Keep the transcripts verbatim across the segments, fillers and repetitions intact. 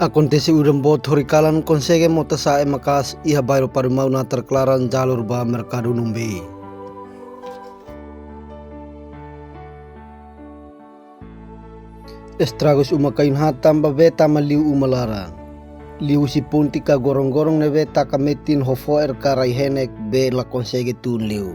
Akontese udan boot horikalan konsege mota sa'e maka'as iha bairru Parimau Natar Klaran jalur ba Merkadu Numbi. Estragus uma kain-hatan ba bee tama liu uma laran. Liuhusi ponte ka gorong-gorong ne'ebé taka metin ho fo'er ka rai-henek bee la konsege tun liu.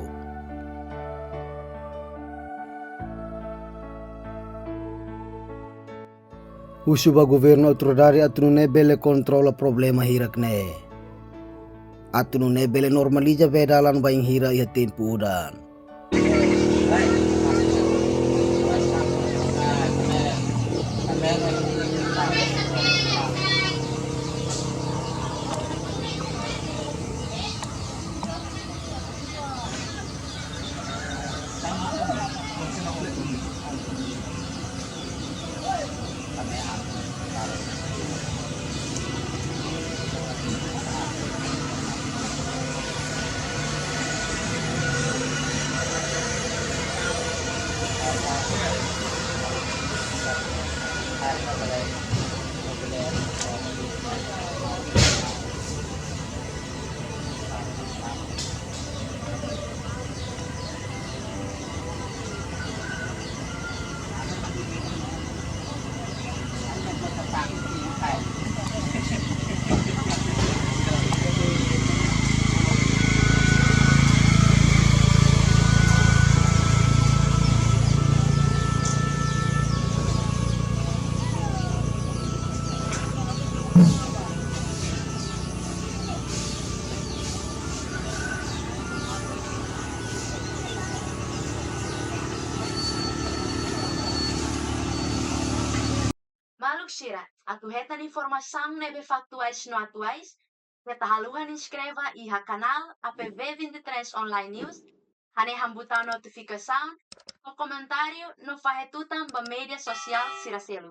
Husu ba governu autoridade atu nune'e bele kontrola problema hirak ne'e. Atu nune'e bele normaliza bee dalan bainhira iha tempu udan. Maluk sira, atu hetan informasaun ne'ebé faktuais no atuais, keta haluha inskreve iha kanál A P V vinte e três Online News, hanehan butaun notifikasaun, no komentáriu, no fahe tutan ba média sosiál sira seluk.